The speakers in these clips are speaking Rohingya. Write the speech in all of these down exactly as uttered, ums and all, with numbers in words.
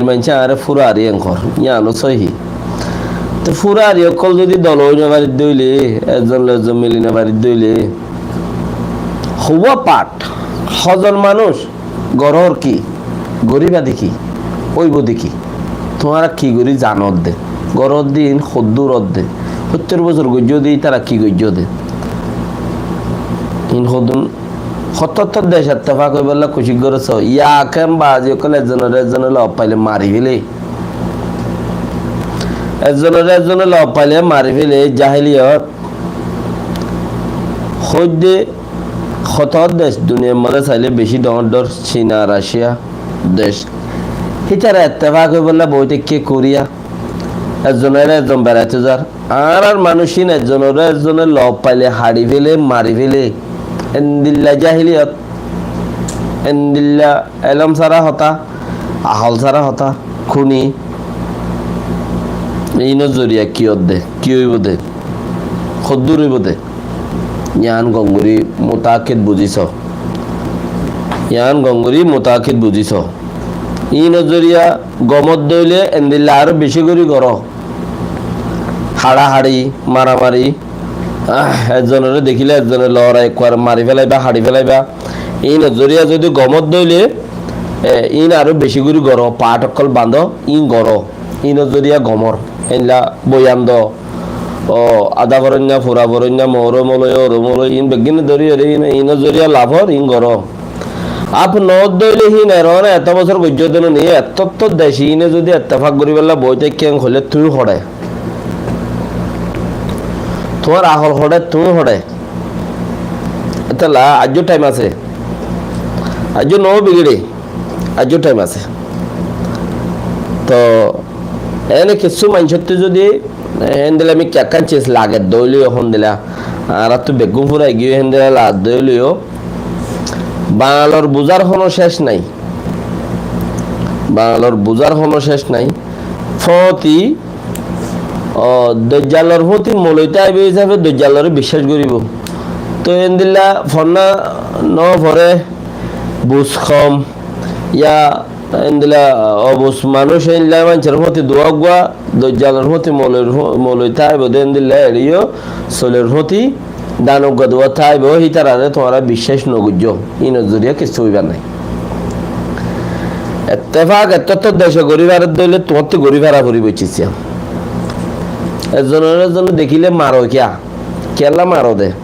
maincé añáre furari en hoór, yíano sóihi. Te furari ókkol zodi dol ói nofaridde óile, ezzon loi ezzon mili nofaridde óile, houwa part, hozon manúic, gorór ki, goríba de ki, óibo de ki, tuáñra ki gorí zanodde, goródde in hoddúr odde, hóttor bosór goijjó de, ítara ki goijjó de. In hoddún Hottó hottó dec ettefak óibolla kucíc goré só. Yá ken bazi ókkol ezzonore ezzone lof faile mari fele. Ezzonore ezzone lof faile mari fele, jahiliyot. Hoidde hoto dec duniyar mazé saile beci dhoóñr dhoóñr Cina, Racia dec. Hítara ettefak óibolla boói táikke Koriya. Ezzonore ezzon beraito zar. Añárar manúic ín ezzonore ezzone lof faile, haçi fele, mari fele. Endilla jahiliyot, endilla elóm sára hotá, ahol sára hotá, kúni. Ínor zoriya ki ódde, ki óibo de, hoddúr óibo de. Yián gom gorí mutaakid buzí só. Yián gom gorí mutaakid buzí só. Ínor zoriya gom ódde óile endilla aró beci gorí goró. Haçahaçi, maramari, ah, ezzonore dekíle ezzone lorai ekkuwar mari felaiba, haçi felaiba. Ínor zoriya zodi gom ódde óile, e, ín aró beci gorí goró, path ókkol bañdó, ín goró. Ínor zoriya gom ór. Endilla boyan do, o, ada foróinna, fura foróinna, moóro moloi, óro moloi, ín beggín dóri óre ín, ínor zoriya laf ór, ín goró. Af noódde óile hín eró na, eto bosór goijjó de no ni, ettótto dec íne zodi ettefak goríbolla boói táikke en hoilé tuñí hoçé. Tuáñr ahol hoçé, tuñí hoçé. Etolla aijjó thaim asé. Aijjó no bigire, aijjó thaim asé. To, ene kissú maincóttu zodi, e, héndilla mikká ekkán cis lagedde óileyo, héndilla, añárattu beggún furai giyói, héndilla lagedde óileyo, Bañalor buzár honó céc nái. Bañalor buzár honó céc nái. Fóti, o, doijjalor fóti moloi táibo hísafe doijjalore biccác goríbo. Toi endilla fonná no foré, buz hom, yá endilla obuz manúic, endilla maincór fóti duwa uggúa, doijjalor fóti moloir fó-, moloi táibo de endilla eçé yó, soilor fóti dan uggúa duwa táibo, hítarare tuáñra biccác no goijjó. Ínor zoriya kissú óibar nái. Ettefak ettótto dece gorí faredde óile tuáñttu gorí fara foribó cis yián. Ezzonore ezzone dekíle maro kiyá? Kiyólla maro de?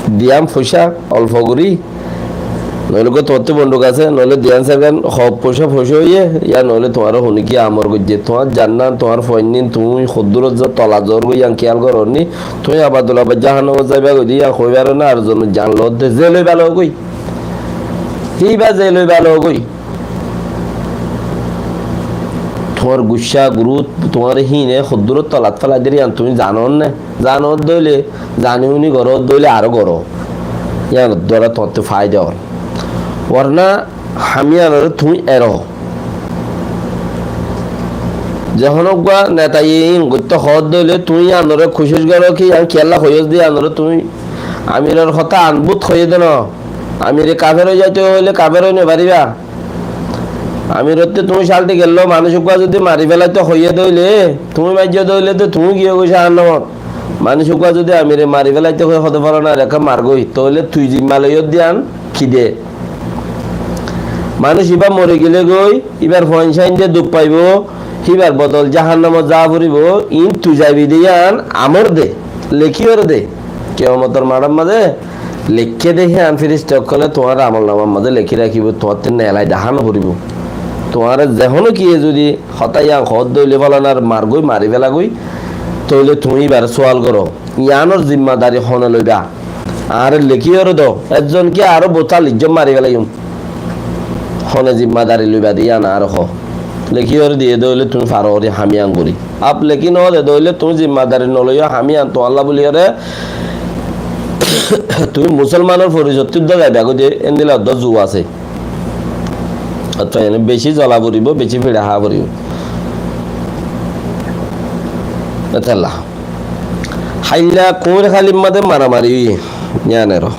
Diyám foicá olfo gorí, noóile uggúa tuáñttu bonduk asé, noóile diyán sekend, hoók foicá foicá óiye, yá noóile tuáñre honé ki amor goijjé, tuáñr zannán, tuáñr fuainnín, tuñí hoddúrot zo-, tola zoór goi, yián kiyál gorór ni, tuñí abar dul abar jahannamot zaiba goi de, yián hoi faro na, ar zone zan loódde, ze loi bála goi. Híba ze loi bála goi. Tuáñr guccá, gurút, tuáñre híine hoddúrot tolat félai der, yián tuñí zano né? Zano dóile, zani uni goró dóile aró goró. Yíanor duara tuáñttu faida ór. Warna ham yíanore tuñí ero. Zehón uggúa netaye híin goittó hoó dóile tuñí yíanore kucíc goró ki, yían kiyólla hoiyós de yíanore tuñí amiror hotá anbút hoiyé de no. Amire kafer ói zaito hoile kafer ói no faribá. Amirottú tuñí salti gelló, manúic uggúa zudi mari felaito hoiyé dóile, tuñí maijjó dóile de tuñí giyó goi jahannamot. Manúic uggúa zudi amire mari felaito hoi hode folanar ekka mar goi, tóile tui zimma loiyós de yían ki de? Manúic ibá mori gele goi, íbar fuain sáin de duk faibo, híbar bodol jahannamot za foribo, iín tui zaibi de yían amor de, lekíyor de. Kiyomotor maçor mazé lekké de hían firista ókkole tuáñr amol namar mazé lekí rakíbo, tuáñttú nelai dahá no foribó. Tuáñre zehóno kiyé zudi hotá yían hoódde óile folanar mar goi, mari fela goi, tóile tuñí ibare sual goró. Yíanor zimmadari hone loiba? Añáre lekíyore do, ezzon ki aró bout callíc zon mari felaiyum. Hone zimmadari loiba de yían añáre hoó. Lekíyore diyé de óile tuñí faro de ham yían gorí. Ab lekí no de dóile tuñí zimmadari no loiyó, ham yían tuáñlla buliyóre tuñí musolmanor forisottú de zaiba goi de, endilla uddúa zu asé. Attá ene beci zola foribó, beci fiça há foribó. Etalla. Hailla Kuñir Hálir mazé maramari óiye, yían ero.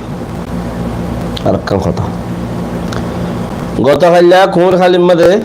Arekkán hotá. Goto hailla Kuñir Hálir mazé